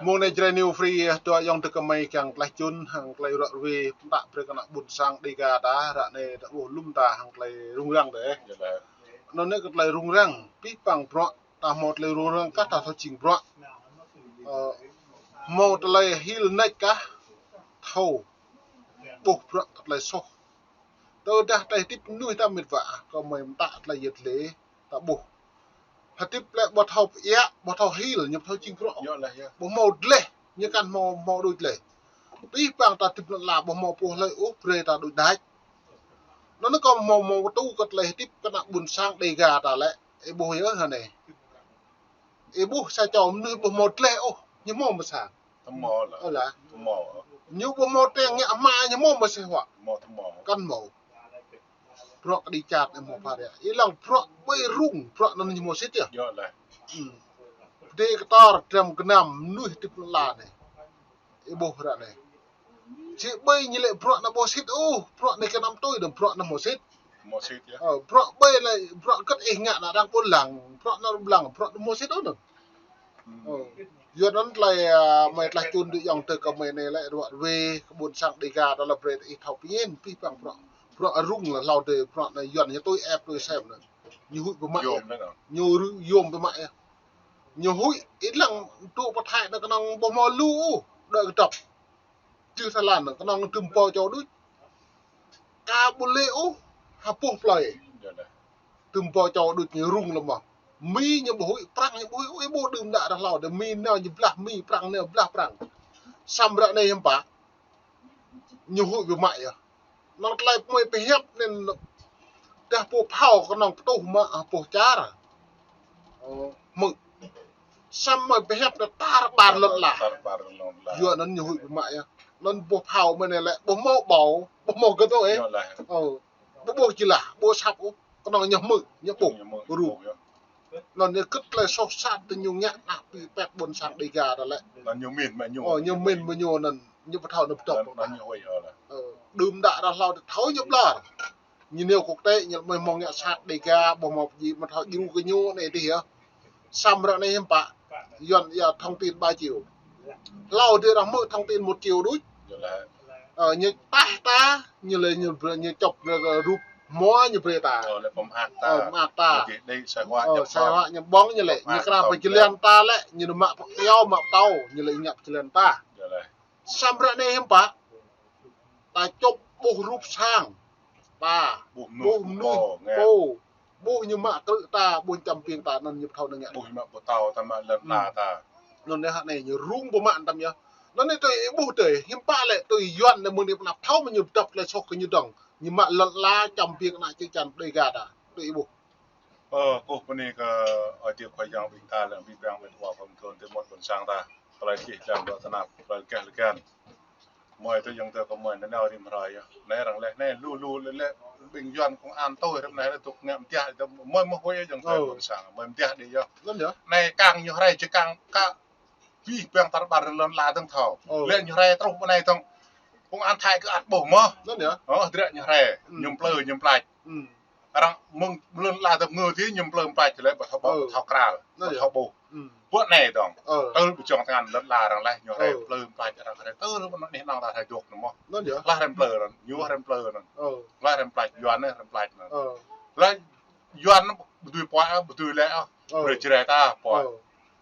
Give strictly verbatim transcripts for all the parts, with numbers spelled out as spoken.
Mông anai Jrai New Free, dua ayŏng adơi gơmơi kiăng tlaih čun hăng tơlơi ruă ruê pơtă brơi kơ ană ƀôn sang Dega ta, ră anai ta ƀuh lŏm ta hăng tơlơi rŭng răng dêh. Anŭn kơ tơlơi rŭng răng, pih pang bruă, ta hmâo tơlơi rŭng răng kah ta thâo jing bruă. Ơ, hmâo tơlơi hil nač kah thâo ƀuh bruă kơ tơlơi soh. Tơdah tơlơi hơdip mơnuih ta mĕt wa, kơ mơi mơtă tơlơi yet lĕ, ta ƀuh. Hơdip lĕ ƀu thâo pơiă, ƀu thâo hil, ñu ƀu thâo jing bruă. Ƀu hmâo dleh, ñu kăn hmâo, hmâo đôč lĕ. Pih pang ta hơdip lŏn ala, ƀu hmâo pô hlơi ôh, brơi ta đôč đač. Anŭn kơ hmâo, hmâo tŭ kơ tơlơi hơdip kơ ană ƀôn sang Dega ta lĕ. Ih ƀuh yơh hă anai. Ih ƀuh sa čô mơnuih ƀu hmâo dleh ôh, ñu hmâo mơ̆ sang. Tơmâo lah. Ơ lah. Tơmâo. Ñu ƀu hmâo tơngia hmua ñu hmâo mơ̆ seh huă. Hmâo tơmâo. Kăn hmâo. Bruă kơđi čat anai hmâo phara. Ih lăng bruă ƀơi rŭng, bruă anŭn ñu hmâo sĭt yơh. Yơh lah. Dêh kơtor, dram gơnam, mơnuih hơdip lŏn ala anai. Ih ƀuh ră anai. Či ƀơi ñu lĕ bruă anŭn ƀu sĭt ôh, bruă anai kơ anăm tui dơ̆ng bruă anŭn hmâo sĭt. Hmâo sĭt yơh. Ơ, bruă ƀơi lĕ, bruă kơt ih ngă anŭn đang ƀôn lăng, bruă anŭn ƀôn lăng, bruă anŭn hmâo sĭt ôh anŭn. Ơ. Yua anŭn tơlơi, ơ, mơi tlaih čun adơi ayŏng adơi gơmơi anai lĕ ruă ruê kơ ƀôn sang Dega ta lĕ brơi ih thâo pơmĭn pih pang bruă. Bruă rŭng lĕ hlâo dêh bruă anai Yuan ñu tui ĕp tui sem anŭn. Ñu huĭ pơmă yơh. Ñu rŭ yôm pơmă yơh. Ñu huĭ ih lăng tŭ pơthai anŭn kơnơ̆ng ƀu hmâo lu ôh, đuaĭ kơdŏp. Čư̆ Thái Lan anŭn kơnơ̆ng tơm ƀâo čô đôč. Ka ƀu lĕ ôh, ha boh plơi. Tơm ƀâo čô đôč ñu rŭng lăm mơ̆. Mi ñu ƀu huĭ, Prăng ñu ƀu huĭ, ih ƀuh đưm đă ră hlâo dêh, Mi nao ñu blah Mi, Prăng nao blah Prăng. Samơ̆ ră anai hiư̆m pă. Ñu huĭ biă mă yơh. Anŭn tơlơi mơi pơhiăp anŭn dah pô phao kơnơ̆ng pơtuh mă, ơ, pô čar. Ơ, hmư̆. Samơ̆ mơi pơhiăp anŭn tar ƀar lŏn ala. Tar ƀar lŏn ala. Yua anŭn ñu huĭ biă mă yơh. Anŭn pô phao mơi anai lĕ, ƀu hmâo ƀâo, ƀu hmâo gơ̆t ôh, ơ. Yơh lah. Ơ, ƀu ƀuh či lah, ƀu săp ôh. Kơnơ̆ng ñu hmư̆, ñu ƀuh. Ñu hmư̆, rŭ. Ƀuh yơh. Anŭn ñu kơt tơlơi soh sat tơ ñu ngă ană pi pet ƀôn sang Dega ta lĕ. Anŭn ñu mĭn mă ñu. Ơ, ñu mĭn mă ñu anŭn ñu ƀu thâo anŭn pơtô. Anŭn, anŭn ñu huĭ, ơ lah. Ơ, đưm đă ră hlâo thâo ñu ƀlŏr. Ñu nao quốc tế, ñu mơi hmâo ngă sat Dega, ƀu hmâo pơjing, mă thâo djru kơ ñu anai dih yơh. Samơ̆ ră anai hiư̆m pă. Yuan yơh thông tin ba triệu. Hlâo dih ră hmư̆ thông tin một triệu đôč. Yơh lah. Ơ, ñu taih ta, ñu lĕ ñu brơi, ñu čŏp, ñu rup hmua ñu brơi ta. Ơ, lĕ pơmơak ta. Ơ, pơmơak ta. Ñu dih đĭ sai huă, ơ, ñu sai huă ñu ƀơ̆ng ñu lĕ. Ñu krah pơjơlan ta lĕ, ñu mă pơkiao, mă pơtâo, ñu lĕ ngă pơjơlan ta. Yơh lah. Samơ̆ ră anai hiư̆m pă. Ta čŏp ƀuh rup sang ta. Ƀuh mơnuih, ƀuh mơnuih pô, pô. Ƀuh ñu mă krư̆ ta, ƀuh čăm ƀing ta, anŭn ñu ƀu thâo anŭn ngă. Ƀuh ñu mă pơtâo ta, mă lŏn ala ta. Anŭn anai hă anai ñu rŭng biă mă anŭn tăm yơh. Anŭn anai tui ih ƀuh tui, hiư̆m pă lĕ tui Yuan anai mơ̆ng anai pơnăp thâo mă ñu pơdŏp tơlơi soh kơ ñu dơ̆ng. Ñu mă lŏn ala čăm ƀing ană čư̆ čan Dega ta. Tui ih ƀuh. Ơ, kơkuh bơni kơ Ơi Adai Khua Yang ƀing ta lĕ, ƀing ƀing mĕt wa pơm thun tơ mơ̆n ƀôn sang ta. Tơlơi čih lăm dŏ tơnap, tơlơi keh lơgan. Mơi tơ ayŏng adơi kơ mơi anai nao rĭm hrơi yơh. Anai arăng laĭ anai lu lu lĕ lĕ ƀing Yuan công an tui rĭm anai lĕ tŭk ngă mơtiah, mơi mơ̆ huĭ ayŏng adơi ƀôn sang, mơi mơtiah đĭ yơh. Anŭn yơh. Anai kang ñu hrơi či kang ka pih pang tar ƀar lŏn ala dơ̆ng thâo. Ơ. Lĕ ñu hrơi truh ƀơi anai dơ̆ng. Công an Thái kơ ăt ƀuh mơ̆. Anŭn yơh. Ơ, hơdră ñu hrơi. Ơ. Ñu plư, ñu plač. Ơ. Arăng mơ̆ng lŏn ala dơ̆ng ngơ dih ñu plư plač lĕ ƀu thâo ƀuh, ƀu thâo kral, ƀu thâo ƀuh. Ơ. Ƀơi anai dơ̆ng. Ơ. Tơl ƀu čŏng tơngan lŏn ala arăng laih ñu hrơi plư plač arăng hrơi tơl ƀơi anai năng ta hrơi dŏ anŭn mơ̆. Anŭn yơh. Lah hrơi plư anŭn, ñu hrơi plư anŭn. Ơ. Lah hrơi plač, Yuan anai hrơi plač anŭn. Ơ. Lah Yuan anŭn ƀu dưi pơhiăp, ƀu dưi lĕ, ơ. Ơ. Brơi Jrai ta pơhiăp. Ơ.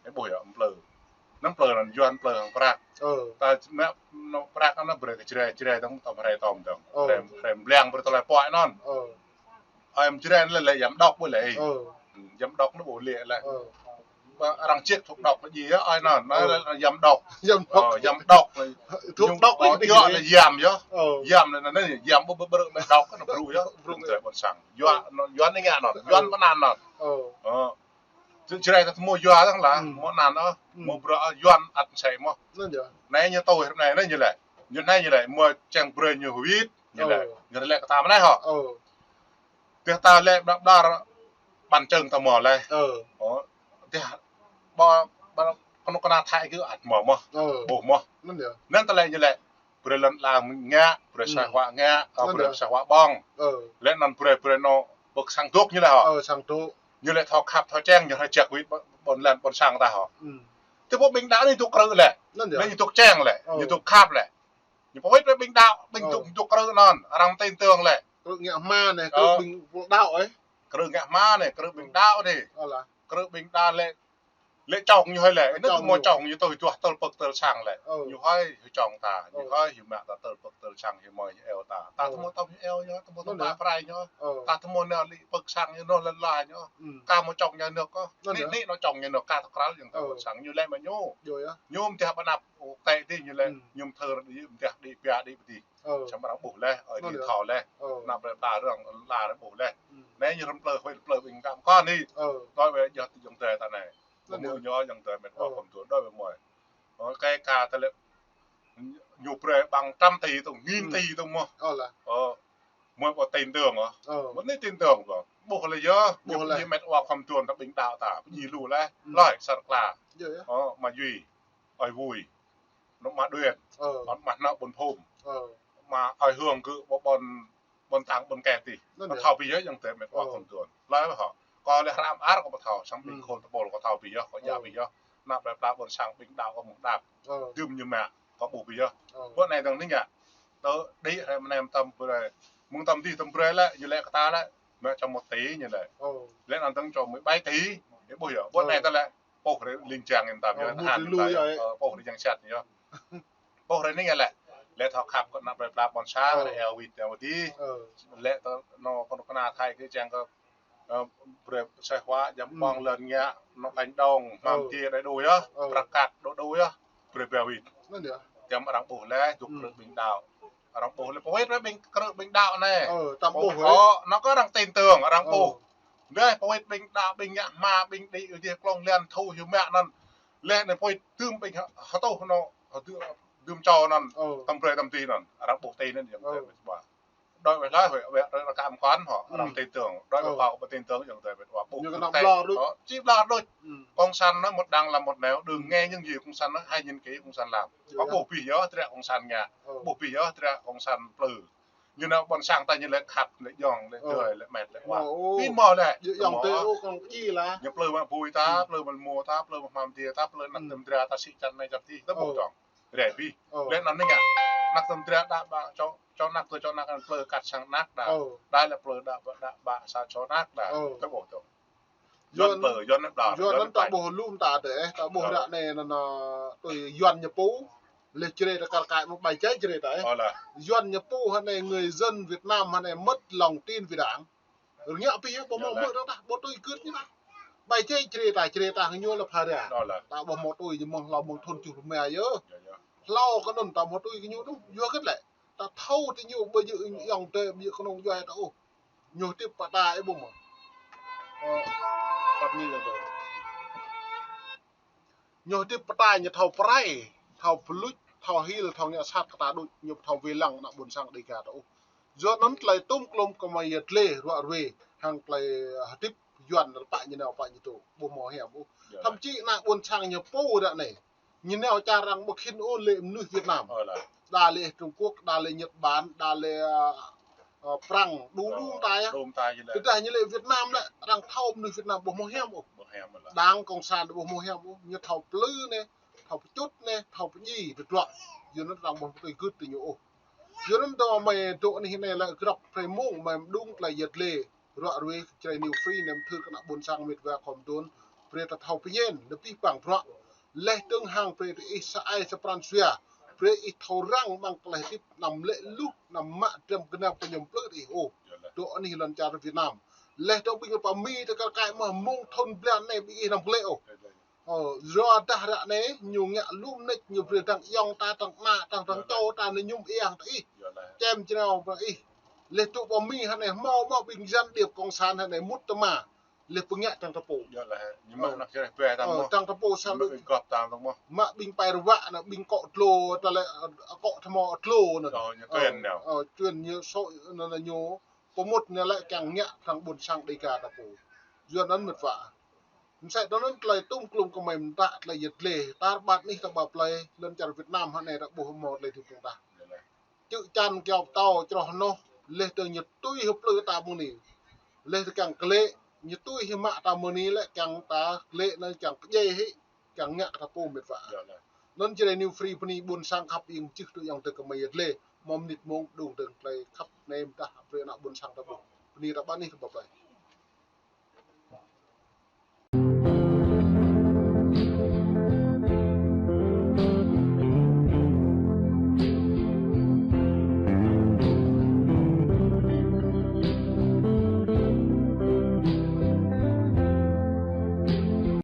Ih ƀuh yơh, plư. Anŭn plư anŭn, Yuan plư hăng prăk. Ơ. Ta mă anŭn prăk anŭn brơi kơ Jrai, Jrai dơ̆ng tơm hrơi tơm dơ̆ng. Ơ. Hrơi, hrơi blang brơi tơlơi pơhiăp anŭn. Ơ. Ơi, mơ̆ng Jrai anŭn lĕ, lĕ yăm đŏk ƀơi lĕ. Ơ. Yăm đŏk anŭn ƀu lĕ lĕ. Ơ. Ƀă arăng čih thuốc độc anŭn djơ̆ yơh, ơi anŭn, anŭn lĕ yăm độc. Yăm độc. Ơ, yăm độc. Thuốc độc anŭn djơ̆ lĕ yăm yơh. Ơ. Yăm anŭn, anŭn yăm ƀu, ƀu, ƀu, mă độc anŭn brŭ yơh. Brŭ yơh. Ƀôn sang. Yuan, anŭn, Yuan anai ngă anŭn. Yuan mơ̆n anŭn. Ơ. Ơ. Jrai ta mơ̆ yua dơ̆ng lah, mơ̆ anŭn ôh, mơ̆ bruă Yuan ăt sĕ mơ̆. Anŭn yơh. Anai ñu tui, anai, anai ñu lĕ. Ñu anai ñu lĕ, mơ̆ čang brơi ñu huĭ, ñu lĕ. Ơ. Ñu lĕ kơ ta mơ̆ anai hŏ. Ơ. Tơdah ta lĕ ƀlŏr ƀlŏr, ƀăn čơ̆ng ta mơ̆ lĕ. Ơ. Ơ. Tơdah ƀă, ƀă, kơnuk kơna Thái kơ ăt mơ̆ mơ̆. Ơ. Ƀuh mơ̆. Anŭn yơh. Anŭn ta lĕ ñu lĕ. Brơi lŏn ala ngă, brơi sai huă ngă, ơ, brơi sai huă ƀơ̆ng. Ơ. Lĕ anŭn brơi, brơi anŭn ƀơ̆ng sang dŏ ñu lĕ hŏ. Ơ, sang dŏ. Ñu lĕ thâo khăp, thâo čang, ñu hrơi jak wĭt ƀôn lan, ƀôn sang ta hŏ. Ơ. Tơ ƀuh ƀing đaŏ anai dŏ krư̆ lĕ. Anŭn yơh. Anai dŏ čeng lĕ. Ơ. Ñu dŏ khăp lĕ. Ñu pơwĭt ƀing đaŏ, ƀing dŏ, ơ, dŏ krư̆ anŭn. Arăng tin tưởng lĕ. Krư̆ ngă hma anai, krư̆, ơ, ƀing pô đaŏ, ơ. Krư̆ ngă hma anai, krư̆ ƀing, ơ, đaŏ anai. Ơ lah. Krư̆ ƀing đaŏ lĕ. Lĕ čong ñu hơi lĕ, lĕ anŭn tơ mơ̆ čong ñu tui duah tơl pơ̆k tơl sang lĕ. Ơ. Ñu hơi hyu čong ta, ñu, ơ, hơi hyu mă ta tơl pơ̆k tơl sang hyu mơi hyu eo ta. Ta, ơ, tơ mơ̆ tơm hyu eo ñu, tơ mơ̆ tơm, anŭn yơh, ba prai ñu. Ơ. Ta tơ mơ̆ nao lĕ pơ̆k sang ñu, nao lĕ la ñu. Ơ. Ka mơ̆ čong ñu nao kơ. Anŭn yơh. Anai, anai anŏ čong ñu nao kơ tơkrăl yang ta, ơ, pơ̆k sang ñu lĕ mă ñu. Yơh. Ñu mơ̆ tơdah ƀơi anăp ôk tĕ tih ñu lĕ, ơ, ñu mơ̆ thơr đĭ, mơ̆ tơdah đĭ pia đĭ pơtih. Ơ. Samơ̆ arăng ƀuh lĕ, ơi, anŭn yơh, đĭ thâo lĕ. Ơ. Anăp ƀlĕ pla răng la arăng ƀuh lĕ. Ơ. Anai ñu rơm plơi, hơi rơm plơi ƀing kăm kơ anai. Ơ. Đuaĭ wơ̆t yơh tơ ayŏng adơi ta anai. Anŭn yơh. Mơ̆ ñu ayŏng adơi met wa, ơ, khŏm tuan đuaĭ wơ̆t mơi. Ơ, kơ ka tơlơi ñu brơi ƀăng trăm tỉ tong, nghìn, ơ, tỉ tong mơ̆. Ơ lah. Ơ, mơi ƀu tin tưởng ôh. Ơ. Mơ̆ anai tin tưởng ƀơ̆ng. Ƀuh lĕ yơh, ƀuh lĕ. Ñu met wa khŏm tuan ta ƀing đaŏ ta, pơñi lu lĕ. Ơ. Lơi, sar kla. Yơh, yơh. Ơ, mă Yuy, ơi Vui. Anŭn mă Đuên. Ơ. Anŭn mă nao ƀôn phum. Ơ. Mă ơi Hương kơ ƀôn, ƀôn tang ƀôn kĕ tih. Anŭn yơh. Thâo pơyơr ayŏng adơi met wa, ơ, khŏm tuan. Lơi hŏ. Kơ lĕ hrăm ar kơ ƀu thâo, samơ̆ ƀing, ơ, khul tơpul kơ thâo pơyơr, kơ, ơ, djă pơyơr. Anăp ƀlĕ pla ƀôn sang ƀing đaŏ kơ mơ̆ng đaŏ. Ơ. Dưm ñu mă, kơ ƀuh pơyơr. Ơ. Ƀuh anai dơ̆ng anai ngă. Tơ đĭ hrơi mơnam tơm brơi. Mơ̆ng tơm dih tơm brơi lĕ, ñu lĕ kơ ta lĕ. Mă čŏng một tỉ ñu lĕ. Ơ. Lĕ anŭn dơ̆ng čŏng mười bảy tỉ. Ơ. Ƀuh yơh. Ƀuh, ơ, anai ta lĕ. Pôh rơi ling jang in tam, ơ, yơh, mŭt han in lui tam, yơh, ơ, pôh rơi jang sat yơh. Pôh rơi anai ngă lĕ. Lĕ thâo khăp kơ anăp ƀlĕ pla ƀôn sang, ơ, rơi eo wĭt eo dih. Ơ. Lĕ tơ anŏ kơ anŏ kơna Thái kơ jang kơ, ơ, brơi sĕh hua, jăm, ơ, pơ̆ng lŏn ngă, anŏ kanh đong, ơ, hmam tiê đơi đu yơh, ơ, prăk kăk đu đu yơh, brơi ba wĭt. Anŭn yơh. Jăm arăng ƀuh lĕ, dŏ, ơ, krư̆ ƀing đaŏ. Arăng ƀuh lĕ, pơwĭt ƀing krư̆ ƀing đaŏ anai. Ơ, tơm ƀuh, ơ, ơ, anŭn kơ arăng tin tưởng, arăng, ơ, ƀuh. Đơi pơwĭt ƀing đaŏ, ƀing ngă hma, ƀing đĭ, ơ, dih klŏng liăn thu hyu mă anŭn. Lĕ anai pơwĭt dưm ƀing hơ-, hơtuh anŏ, hơtuh dưm čô anŭn, ơ, tơm brơi tơm dih anŭn. Arăng ƀuh tih anŭn, ayŏng, ơ, adơi met wa. Đuaĭ wơ̆t lơi, hơi, wơ̆t rơi rơkăm kăn hŏ, ơ, arăng tin tưởng. Đuaĭ wơ̆t, ơ, pô kơ ƀu tin tưởng, ayŏng, adơi met wa, ƀuh. Ñu kơ anăm tih. Ƀlŏr đôč. Ơ, či ƀlŏr đôč. Ơ. Cộng sản anŭn một đằng làm một nẻo, đừng, ơ, nghe những gì Cộng sản nói, hãy nhìn kỹ Cộng sản làm. Yơh. Kơ ƀuh pih yơh, dră Cộng sản ngă. Ơ. Ƀuh pih yơh, dră Cộng sản plư. Ñu nao ƀôn sang ta ñu lĕ khăp, lĕ jŏng, lĕ, ơ, tơlơi, lĕ met, lĕ wa. Ơ, ơ. Pin mơ̆ lĕ. Yơh, ayŏng adơi, ơ, kơ či lah. Ñu plư mă Bui ta, ơ, plư mă Lmô ta, plư mă hmam tiê ta, plư anăp, ơ, tơm dra ta sĭ čan anai čan dih, ta, ơ, ƀuh dơ̆ng. Rĕ pih. Ơ. Lĕ anŭn anai ngă. Anăp tơm dra đaŏ ƀă čô, čô anăp kơ čô anăp anăn plư kăt sang anăp đa. Ơ. Đa lĕ plư đaŏ ƀă, đaŏ ƀă sa čô anăp đa. Ơ. Ta ƀuh dơ̆ng. Yuan, Yuan plư, Yuan anăp đa, Yuan, Yuan anŭn ta ƀuh lŏm ta tơ, ơ, ta ƀuh, ơ, ră anai anŭn, ơ, tui Yuan ñu pô. Lĕ črê ta kar kaĭ mơ̆ bai čai črê ta, ơ. Ơ lah. Yuan ñu pô hơnai người dân Việt Nam hơnai mất lòng tin vì Đảng. Rơngiă pih yơh, ƀu, ơ, hmâo, ơ, lah, mơ̆ ta, ƀu tui gưt ñu ta. Bai čai črê ta, črê ta hơnai ñu lĕ phara. Ơ lah. Ta ƀu hmâo tui ñu mơ̆ng hlâo mơ̆ng thŭn tơjuh rơma yơh. Ơ, ơ. Hlâo kơ anŭn ta hmâo tui kơ ñu đôč, yua hơget lĕ. Ta thâo tơ ñu ƀu djơ̆ ayŏng adơi ƀu djơ̆ kơnung djuai ta ôh. Ñu hơdip pơtă ih ƀuh mơ̆. Ơ, păt ñu lĕ dơ̆ng. Ñu hơdip pơtă ñu thâo prai, thâo pơluč, thâo hil, thâo ngă sat kơ ta đôč, ñu thâo wai lăng ană ƀôn sang Đêga ta ôh. Yua anŭn tơlơi tơm klŏm kơmơi yơh tơlơi ruă ruê, hăng tơlơi hơdip Yuan rơpă ñu nao pă ñu tŭ, ƀu hmâo hiam ôh. Yơh. Thậm chí ană ƀôn sang ñu pô ră anai. Ñu nao čar arăng ƀu khĭn ôh lĕ mơnuih Việt Nam. Ơ lah. Đa lĕ Trung Quốc, đa lĕ Nhật Bản, đa lĕ, ơ, ơ, Prăng, đu, ơ, đu mơta yơh. Đu mơta yơh lĕ. Tơdah ñu lĕ Việt Nam lĕ, arăng thâo mơnuih Việt Nam ƀu hmâo hiam ôh. Ƀu hiam ôh lah. Đảng Cộng sản ƀu hmâo hiam ôh. Ñu thâo plư anai, thâo pơčŭt anai, thâo pơñi, tơdruă. Yua anŭn arăng ƀu tui gưt tơ ñu ôh. Yua anŭn tơdah mơi dŏ anih anai lĕ grăp hrơi mông mơi mơđung tơlơi yơh tơlơi. Ruă ruê Jrai New Free anai mơthưr kơ ană ƀôn sang met wa khŏm tuan. Brơi ta thâo pơñen, lĕ pih păng bruă. Laih dơ̆ng hăng brơi tơ ih sa ai sa pran jua. Brơi ih thâo răng ƀăng tơlơi hơdip anăm lĕ luh, anăm mă drăm gơnam kơ ñu plư tơ ih ôh. Dŏ anih lŏn čar Việt Nam. Laih dơ̆ng ƀing pơmĭn tơ kar kaĭ mơ̆ mông thŭn blan anai ƀing ih anăm glĕ ôh. Ơ, yua dah ră anai, ñu ngă lŏm nač, ñu brơi dăng ayŏng ta, dăng ană ta, dăng, dăng, yơh, čô ta, anai ñu mơyang tơ ih. Yơh lah. Čem jrao brơi ih. Laih dŏ pơmĭn hơnai hmâo mơ̆ ƀing gián điệp cộng sản hơnai mŭt tơma. Laih pơngă dăng ta pô. Yơh lah. Ñu mă, ơ, anăp čreh ƀe ta, ơ, mơ̆. Dăng ta pô sa, mă đôč. Ƀing gŏp ta mơ̆. Mă ƀing pai rơwă anai, ƀing akŏ dlô, ta lĕ, ơ, akŏ tơhmô dlô anai. Ơ, ñu, ơ, kuen nao. Ơ, chuyên ñu sô̆ anai, anai ñu pơmŭt anai lĕ kiăng ngă dăng ƀôn sang Đêga ta pô. Yua anŭn met wa. Mơsĕ tơ anŭn tơlơi tơm klŏm kơmơi mơtă tơlơi yơh tơlơi. Tar ƀar anih ta ƀă plơi, lŏn čar Việt Nam hơnai ta ƀuh hmâo tơlơi tŭ tơng tah. Čư̆ čan kiao pơtâo čroh hơnoh, laih dơ̆ng ñu tui hơplư ta mơ̆ng anai. Laih dơ̆ng kiăng glĕ, ñu tui hơmă ta mơ̆ng anai lĕ kiăng ta glĕ anai kiăng pơdjai hĭ. kiăng ngă kơ ta pô mĕt wa. Anŭn či rai ñu free bơni ƀôn sang khăp ing čih tui yŏng tơ kơmơi yơh lĕ. Mơ̆ng mơnit mông đung dơ̆ng tơlơi khăp nem tah brơi ană ƀôn sang ta pô. Bơni ta ƀă anih kơ ƀă plơi.